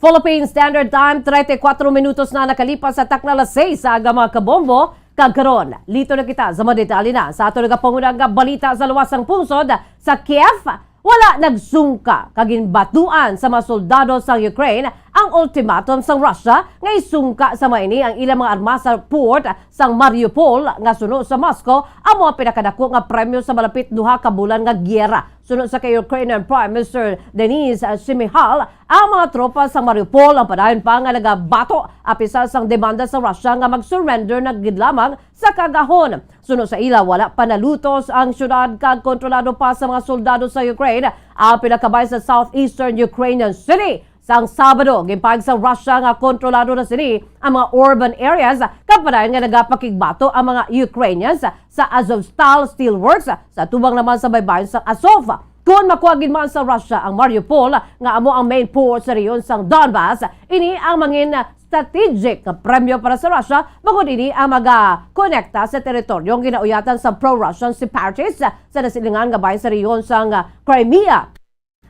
Philippine Standard Time, treinta y cuatro minutos na nakalipas sa takna alas seis sa aga, mga kabombo. Kag karon, lito na kita sa mga detalye na sa ato nagapanguna nga balita sa luwas sang pungsod. Sa Kiev, wala nagsungka kag ginbatuan sa mga soldado sang Ukraine ang ultimatum sang Russia nga isungka sa mga ini ang ilang mga armas sa port sang Mariupol, nga suno sa Moscow, amo ang pinakadako nga premyo sa malapit duha ka bulan nga giyera. Suno sa kay Ukrainian Prime Minister Denys Shmyhal, ang mga tropa sa Mariupol ang padayon pa nga nagabato, apisar sang demanda sa Russia nga mag-surrender na gid lamang sa kaagahon. Suno sa ila, wala pa nalutos ang syudad kag kontrolado pa sa mga soldado sa Ukraine ang pinakabay sa southeastern Ukrainian city. Sang Sabado, ginpahayag sa Russia nga kontrolado na sini ang mga urban areas, kag padayon nga nagapakigbato ang mga Ukrainians sa Azovstal Steelworks sa tubang naman sa baybayon sang Azov. Kon makuha gid man sa Russia ang Mariupol, nga amo ang main port sa rehiyon sang Donbas, ini ang mangin strategic nga premyo para sa Russia, bangod ini ang magakonekta sa teritoryong ginauyatan sa pro-Russian separatists sa nasilingan nga bahin sa rehiyon sang Crimea,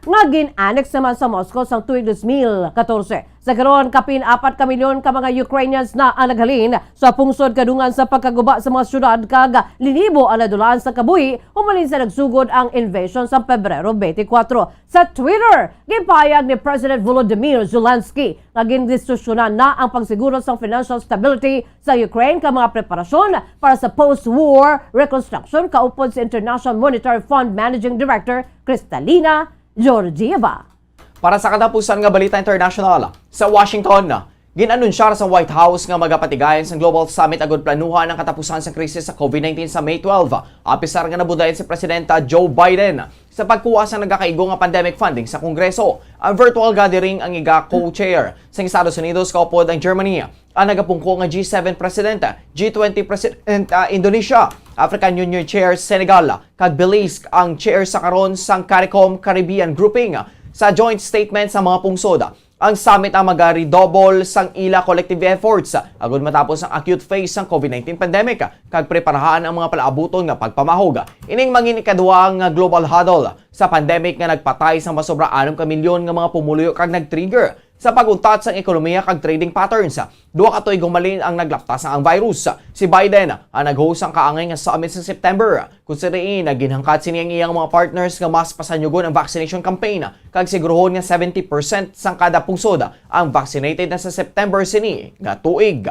nga gin-annex naman sa Moscow sang tuig dos mil katorse. Sa karon, kapin apat ka milyon ka mga Ukrainians na ang naghalin sa pungsod kadungan sa pagkaguba sa mga syudad, kag linibo ang nadulaan sa kabuhi humalin sa nagsugod ang invasion sa Pebrero twenty-four. Sa Twitter, ginpahayag ni President Volodymyr Zelensky nga gindiskusyonan na ang pagsiguro sang financial stability sa Ukraine kag mga preparasyon para sa post-war reconstruction kaupod si International Monetary Fund Managing Director Kristalina Georgieva. Para sa katapusan nga balita international, sa Washington, gin-anunsyar sa White House nga magapatigayon sang Global Summit agud planuhan ang katapusan sang krisis sa COVID nineteen sa May twelve, apisar nga nabudlayan si Presidenta Joe Biden sa pagkuha sang nagakaigo nga pandemic funding sa Kongreso. Ang virtual gathering ang iga co-chair sang Estados Unidos kaupod ang Germany, ang nagapungko nga G seven President, G twenty President, ah, Indonesia, African Union Chair Senegal, kag Belize ang chair sa karon sang CARICOM Caribbean Grouping. Sa joint statement sa mga pungsod, ang summit ang magaredouble sang ila collective efforts agud matapos ang acute phase sang COVID nineteen pandemic kag preparahan ang mga palaabuton nga pagpamahog. Ining mangin ikaduha nga global huddle sa pandemic nga nagpatay sang masobra anom ka milyon nga mga pumoluyo kag nag-trigger sa pag-untat sang ekonomiya kag trading patterns. Duha ka tuig humalin ang naglaptas ang virus. Si Biden ang nag-host sang kaangay nga summit sa September. Kun sa diin, ginhangkat sini ang iyang mga partners nga mas pasanyugon ang vaccination campaign kag siguruhon nga seventy percent sang kada pungsod ang vaccinated na sa September sini nga tuig.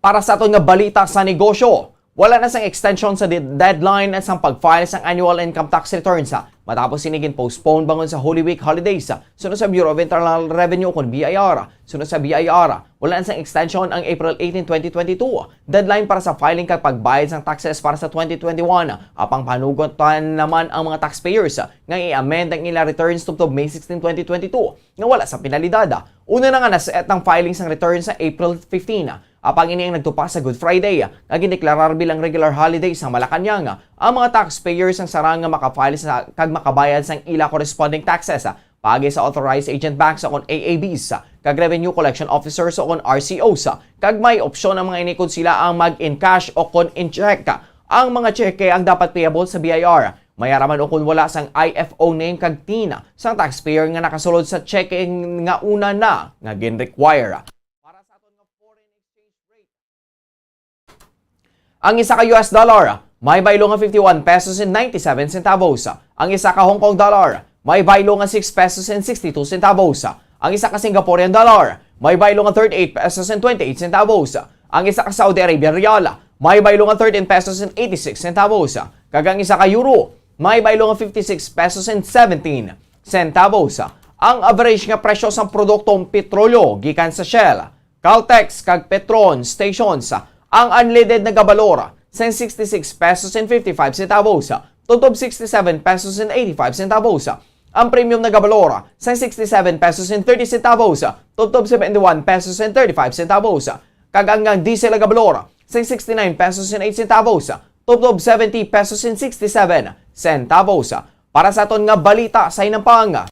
Para sa aton nga balita sa negosyo, wala na sang extension sa de-, deadline sang pag-file sang annual income tax returns, ha, matapos ini gin-postpone bangon sa Holy Week holidays, ha, suno sa Bureau of Internal Revenue o kon B I R. Suno sa B I R, wala na sang extension ang April eighteen, twenty twenty-two deadline para sa filing kag pagbayad sang taxes para sa twenty twenty-one. Apang panugutan naman ang mga taxpayers nga i-amend ang ila returns tubtob May sixteen, twenty twenty-two, nga wala sa penalidad. Una na nga na-set ang filing sang return sa April fifteen. Apang ini ang nagtupa sa Good Friday, nga gindeklarar bilang regular holiday sa Malacañang. Ang mga taxpayers ang sarang nga makafile sa, kag makabayad sang ila corresponding taxes, paagi sa authorized agent banks o kon A A Bs, kag revenue collection officers o kon R C Os, kag may opsyon ang mga ini kon sila ang mag-encash o kon in-check. Ang mga tseke ang dapat payable sa B I R. May ara man o kon wala sang I F O name kag TIN sang taxpayer nga nakasulod sa tseke nga una na nga gin-require. Para sa aton nga foreign exchange rate, ang isa ka U S dollar may baylo nga fifty-one pesos and ninety-seven centavos. Ang isa ka Hong Kong dollar may baylo nga six pesos and sixty-two centavos. Ang isa ka Singaporean dollar may baylo nga thirty-eight pesos and twenty-eight centavos. Ang isa ka Saudi Arabian riyal may baylo nga thirteen pesos and eighty-six centavos. Kag ang isa ka euro may baylo nga fifty-six pesos and seventeen centavos. Ang average nga presyo sang produktong petrolyo gikan sa Shell, Caltex kag Petron stations, ang unleaded nagabalor sang sixty-six pesos and fifty-five centavos, tubtob sixty-seven pesos and eighty-five centavos. Ang premium nagabalor sang sixty-seven pesos and thirty centavos, tubtob seventy-one pesos and thirty-five centavos. Kag ang, ang diesel nagabalor sang sixty-nine pesos and eight centavos, tubtob seventy pesos and sixty-seven centavos. Para sa aton nga balita sa hinampang,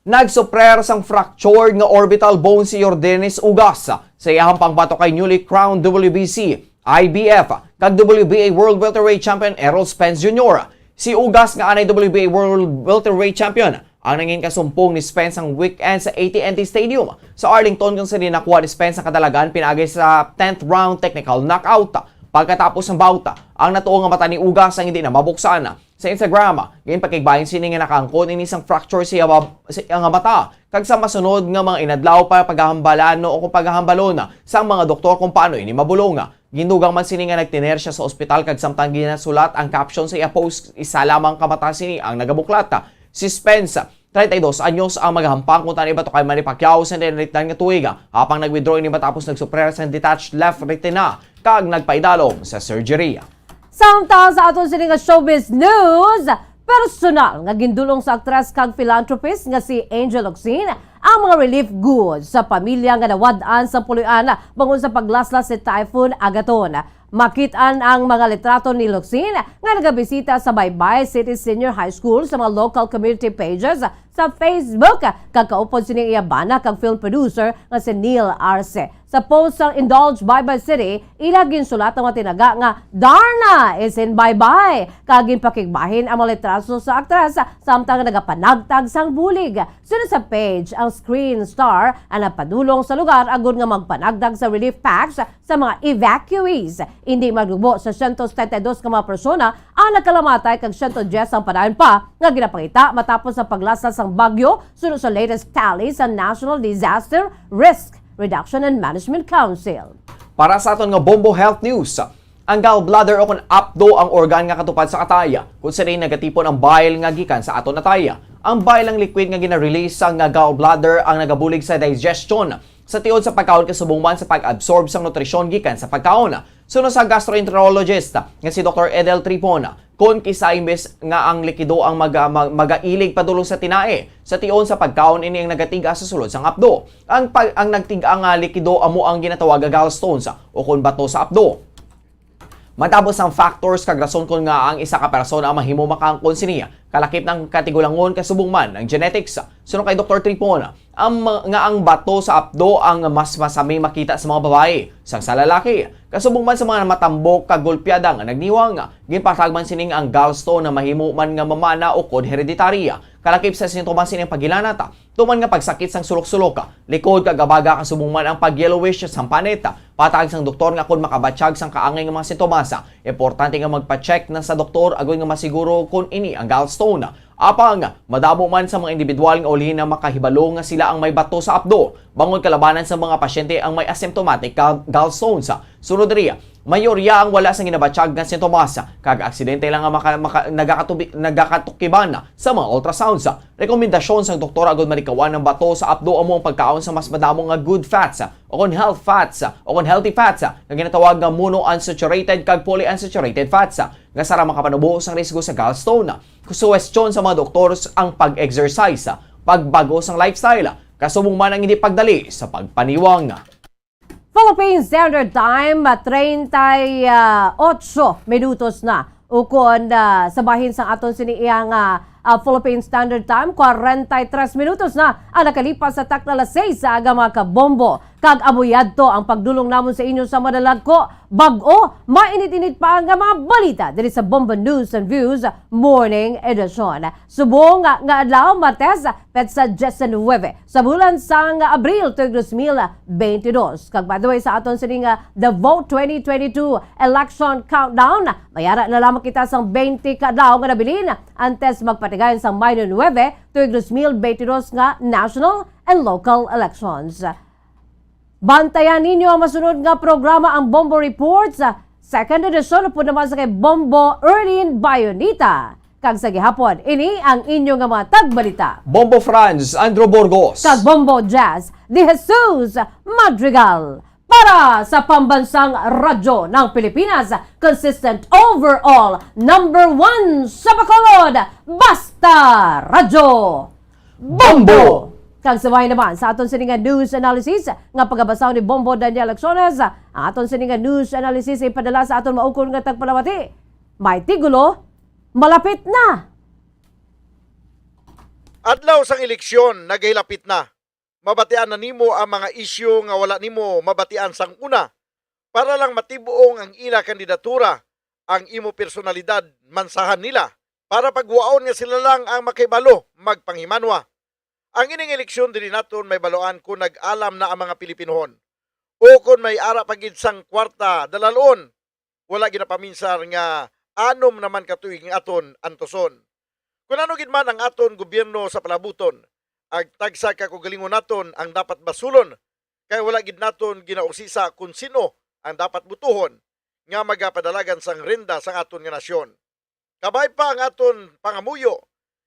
nagsuprer sang fractured nga orbital bone si Yordenis Ugas sa iyahang pangbato kay newly crowned W B C, I B F, kag W B A World Welterweight Champion Errol Spence Junior. Si Ugas, nga anay W B A World Welterweight Champion, ang nangin kasumpong ni Spence ang weekend sa A T and T Stadium sa Arlington, kung sa nakuha ni Spence ang kadalagan pinaagi sa tenth round technical knockout. Pagkatapos ng bauta, ang natuo nga mata ni Ugas ang hindi na mabuksan. Sa Instagram, ginpakigbahin sini nga nakaangkon ini sang fracture sa iya, sa iya nga mata, kag sa masunod nga mga inadlaw pa paghahambalan o kung paghahambalon sang mga doktor kung paano ini mabulong. Gindugang man sini nga nagtener siya sa ospital, kag samtang ginasulat ang caption sa iya post, isa lamang ka mata sini ang nagabuklat. Si Spence, treinta y dos anyos, ang magahampang kontra ni Bato kay Manny Pacquiao sa naanad nga tuig, apang nag-withdraw ini matapos nagsuprer sa detached left retina kag nagpaidalom sa surgery. Samtang sa aton sini nga showbiz news, personal nga gindulong sa aktres kag philanthropist nga si Angel Locsin ang mga relief goods sa pamilya nga nawad-an sa puloy-an bangod sa paglaslas ni Typhoon Agaton. Makit-an ang mga litrato ni Locsin nga nagabisita sa Baybay City Senior High School sa mga local community pages sa Facebook, kag kaupod sini iya bana kag film producer nga si Neil Arce. Sa post sang Indulge Baybay City, ila ginsulat ang mga tinaga nga "Darna is in Baybay," kag ginpakigbahin ang mga litrato sa aktres samtang nagapanagtag sang bulig. Sunod sa page, ang Screen Star ang napadulong sa lugar agud nga magpanagtag sa relief packs sa mga evacuees. Indi magnubo sa siyento setenta y dos ka mga persona ang nagkalamatay, kag siyento diyes ang padayon pa nga ginapangita matapos ang paglaslas sang bagyo, suno sa latest tally sa National Disaster Risk Reduction and Management Council. Para sa aton nga Bombo Health News, ang gallbladder o kon apdo ang organ nga katupad sa atay, kung sa diin nagatipon ang bile nga gikan sa aton atay. Ang bile ang liquid nga gina-release sang gallbladder ang nagabulig sa digestion, sa tion sa pagkaon kag subong man sa pag-absorb sang nutrisyon gikan sa pagkaon. Suno sa gastroenterologist nga si Doktor Edel Tripon, kon kis-a imbes nga ang likido ang maga-, mag-, magailig padulong sa tinai, sa tion sa pagkaon ini ang nagatig-a sa sulod sang apdo. Ang pag-, ang nagtig-a nga likido amo ang ginatawag nga gallstones o kon bato sa apdo. Madamo sang factors kag rason kon ngaa ang isa ka persona ang mahimo makaangkon sini, kalakip na ang katigulangon kag subong man ang genetics. Suno kay Doktor Tripon, ang ma-, nga ang bato sa apdo ang mas masami makita sa mga babayi sang sa lalaki. Kasubong man sa mga matambok kag golpeada nga nagniwang, ginpatag man sini nga ang gallstone na mahimo man nga mamana ukon hereditary. Kalakip sa sintomas sini ang paghilanat, tuman nga pagsakit sang sulok-sulok, likod kag abaga, kasubong man ang pag-yellowish sang panit. Patag sang doktor nga kon makabatyag sang kaangay nga mga sintomas, importante nga magpa-check na sa doktor agod nga masiguro kon ini ang gallstone. Apang madamo man sa mga individual nga ulhin na makahibalo nga sila ang may bato sa apdo, bangod kalabanan sa mga pasyente ang may asymptomatic gal-, gallstones. Sunod diri, mayorya ang wala sang ginabatyag nga sintomas, kag aksidente lang ang maka-, maka-, nagakatubi-, nagakatukiban sa mga ultrasounds. Rekomendasyon sang doktor agud malikawan ang bato sa apdo amo ang pagkaon sa mas madamo nga good fats, o kon health fats, o kon healthy fats, nga ginatawag nga monounsaturated kag polyunsaturated fats, nga sarang makapanubo sang risgo sa gallstone. Suhestyon sa mga doktor ang pag-exercise, pagbag-o sang lifestyle, kasubong man ang hindi pagdali sa pagpaniwang. Philippine Standard Time, ah, treinta y ocho minutos na. Ukon, ah, sa bahin sang aton sini iya nga, ah, Philippine Standard Time, kwarenta y tres minutos na ang nakalipas sa takna alas seis sa aga, mga kabombo. Kag amo yadto ang pagdulong namon sa inyo sa madalagko, bag-o, mainit-init pa nga mga balita diri sa Bombo News and Views Morning Edition. Subong nga, nga adlaw, Martes, petsa diecinuebe sa bulan sang Abril, tuig dos mil beintidos. Kag by the way, sa aton sini nga The Vote twenty twenty-two Election Countdown, may ara na lamang kita sang twenty ka adlaw nga nabilin antes magpatigayon sang Mayo nuebe, tuig dos mil beintidos nga national and local elections. Bantayan ninyo ang masunod nga programa, ang Bombo Reports, ah, second edition, upod naman sa kay Bombo Erlin Bayonita. Kag sa gihapon, ini ang inyo nga mga tagbalita. Bombo Franz Andrew Burgos. Kag Bombo Jazz De Jesus Madrigal. Para sa Pambansang Radyo ng Pilipinas, consistent overall, number one sa Bacolod, Basta Radyo. Bombo! Kag sa may naman sa aton sini nga news analysis nga pagabasa ni Bombo Daniel Acciones, ang aton sini nga news analysis ipadala sa aton maukon nga tagpalamati. May tigulo, malapit na. Adlaw sang eleksyon nagahilapit na. Mabatian na nimo ang mga isyu nga wala nimo mabatian sang una. Para lang matib-ong ang ila kandidatura, ang imo personalidad, mansahan nila. Para pagwaon nga sila lang ang makahibalo, magpanghimanwa. Ang ining eleksyon diri naton may baluan kung nag-alam na ang mga Pilipinohon o kung may ara pa gid sang kwarta dalalon. Wala ginapaminsar nga anom naman ka tuig ang aton antuson. Kun ano gid man ang aton gobyerno sa palabuton, ang tagsa ka kaugalingon naton ang dapat basulon, kay wala gid naton ginausisa kon sin-o ang dapat butuhon nga magapadalagan sang renda sang aton nga nasyon. Kabay pa ang aton pangamuyo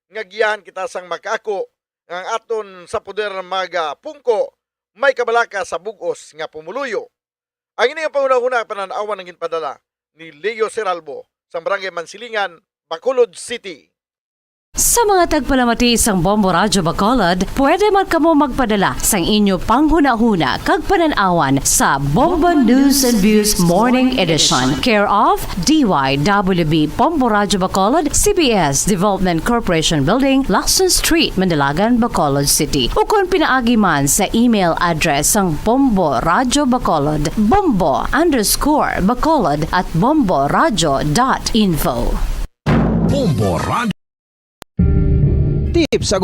nga giyahan kita sang makaako nga ang aton sa poder magapungko may kabalaka sa bug-os nga pumuluyo. Ang ini nga panghunahuna panan-awan ang ginpadala ni Leo Seralbo sa Barangay Mansilingan, Bacolod City. Sa mga tagpalamati sang Bombo Radyo Bacolod, pwede man kamo magpadala sang inyo panghunahuna kag panan-awan sa Bombo News and Views Morning Edition, care of D Y W B Bombo Radyo Bacolod, C B S Development Corporation Building, Lacson Street, Mandalagan, Bacolod City. Ukon pinaagi man sa email address sang Bombo Radyo Bacolod, bombo underscore bacolod at bomboradyo dot info. Bombo Radyo. Tip sa